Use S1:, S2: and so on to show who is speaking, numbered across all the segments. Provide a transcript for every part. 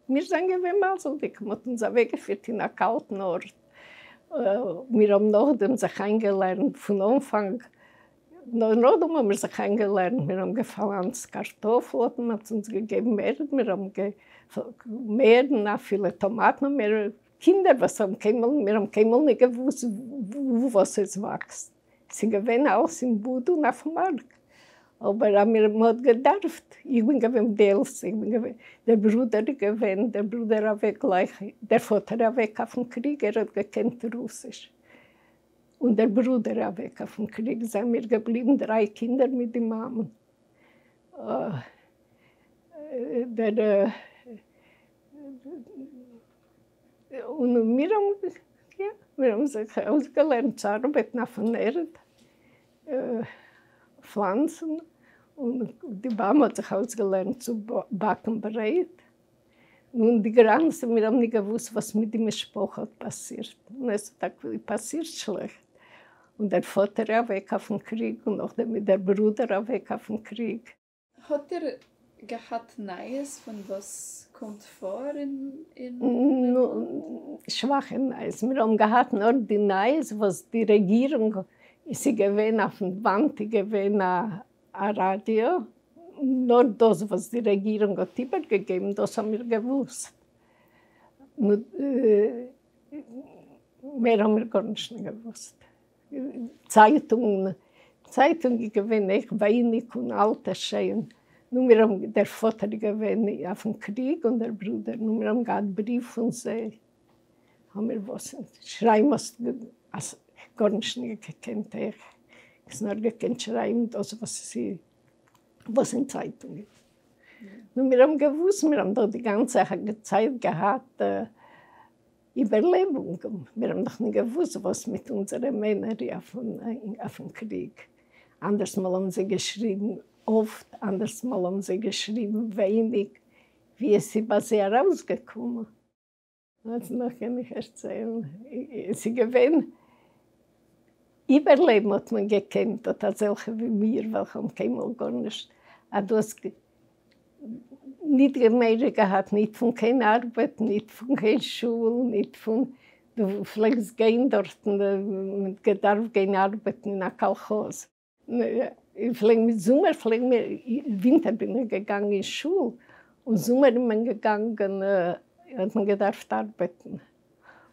S1: מיר זענען געווען מזל'דיג, מען האט אונז אוועקגעפירט אין א קאלטן ארט, מיר האבן נאכדעם זיך איינגעלערנט פון אנפאנג, נאכדעם האבן מיר זיך איינגעלערנט, מיר האבן געפלאנצט קארטאפל האט מען אונז געגעבן ערד, מיר האבן מערן אפילו טאמאטן האבן מיר, קינדער וואס האבן קיינמאל, מיר האבן קיינמאל נישט געוואוסט וואו וואס עס וואקסט, ס'איז געווען אלעס אין בוד און אויפן מארק, אבער אז מיר מ'האט געדארפט, איך בין געווען די עלטסטע, איך בין געווען, דער ברודער איז געווען, דער ברודער אוועק גלייך, דער פאטער אוועק אויפן קריג, ער האט געקענט רוסיש, און דער ברודער אוועק אויפן קריג, זענען מיר געבליבן דריי קינדער מיט די מאמען, דער און מיר האבן, יא, מיר האבן זיך אויסגעלערנט צו ארבעטן אויפן ערד, פלאנצן, און די באמע האט זיך אויסגעלערנט צו באקן ברויט, און די גאנצע, מיר האבן נישט געוואוסט וואס מיט די משפחה האט פאסירט, און עס האט טאקע פאסירט שלעכט, און דער פאטער אוועק אויפן קריג, און נאכדעם איז דער ברודער אוועק אויפן קריג.
S2: האט איר געהאט נייעס פון וואס קומט פאר אין
S1: רוסלאנד? שוואכע נייעס, מיר האבן געהאט נאר די נייעס וואס די רעגירונג, עס איז געווען אויפן וואנט איז געווען א ראדיא, נאר דאס וואס די רעגירונג האט איבערגעגעבן דאס האבן מיר געוואוסט, מער האבן מיר גארנישט נישט געוואוסט. צייטונגן, צייטונג איז געווען עכט ווייניג און אלטע שעה'ן, נו מיר האבן, דער פאטער איז געווען אויפן קריג און דער ברודער, נו מיר האבן געהאט בריוו פון זיי, האבן מיר וואס שרייבן האסט אז גארנישט נישט געקענט איך, האסט נאר געקענט שרייבן דאס וואס איז וואס אין צייטונגען. נו מיר האבן געוואוסט, מיר האבן דאך די גאנצע צייט געהאט איבערלעבונג, מיר האבן דאך נישט געוואוסט וואס מיט אונזערע מענער אויפן קריג, אנדערס מאל האבן זיי געשריבן אפט, אנדערס מאל האבן זיי געשריבן ווייניג, ווי עס איז ביי זיי ארויסגעקומען. וואס נאך קען איך ערציילן? עס איז געווען, איבערלעבן האט מען געקענט, אט אזעלכע ווי מיר וועלכע האבן קיינמאל גארנישט, אז דו האסט ניט מורא געהאט ניט פון קיין ארבעט, ניט פון קיין שול, ניט פון, דו פלעגסט גיין דארטן, מ'האט געדארפט גיין ארבעטן אין א קאלכאז. איך פלעג מיט זומער פלעג מיר, ווינטער בין איך געגאנגען אין שול, און זומער איז מען געגאנגען, האט מען געדארפט ארבעטן.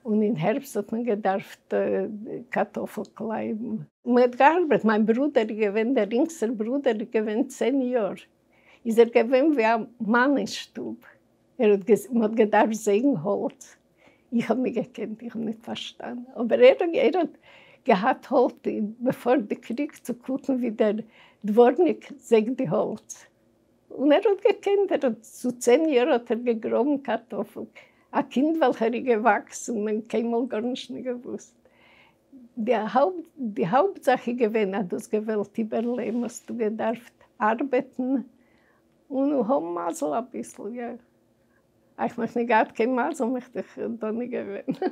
S1: און אין הערבסט האט מען געדארפט קארטאפל קלייבן. מען האט געארבעט, מיין ברודער איז געווען דער אינגסטער ברודער איז געווען 10 יאר, איז ער געווען ווי א מאן אין שטוב, ער האט מען האט געדארפט זעגן האלץ, איך האב נישט געקענט, איך האב נישט פארשטאנען, אבער ער ער האט געהאט האלץ בעפאר די קריג צו קוקן ווי דער דווארניק זעגט די האלץ. און ער האט געקענט, ער האט צו 10 יאר האט ער געגראבן קארטאפל, א קינד וועלכער איז געוואקסן און קיינמאל גארנישט נישט געוואוסט. די הויפט די הויפט זאך איז געווען אז דו האסט געוועלט איבערלעבן האסטו געדארפט ארבעטן און האבן מזל אביסל, יא. איך מיך נישט געהאט קיין מזל מיך דיך דא נישט געווען.